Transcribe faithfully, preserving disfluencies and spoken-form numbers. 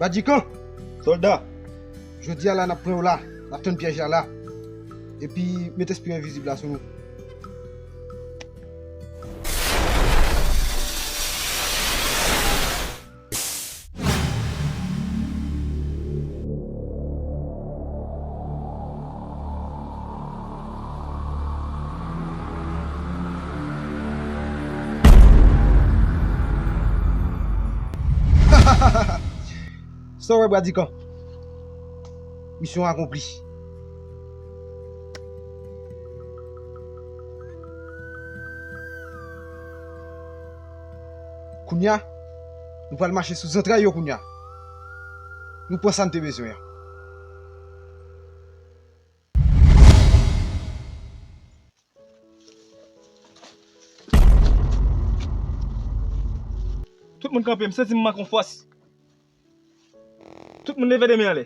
Badikan! Sòlda! Jodi a la, n ap pran yo la. N ap tann pyèj la la. Epi, met espri envizib la sou nou. Sa w wè, Badikan? Misyon akonpli. Kounye a, nou pral mache sou zantray yo kounye a. Nou pran sa n te bezwen an. Tout moun kanpe, m santi m manke yon fòs. Tout moun leve de men anlè.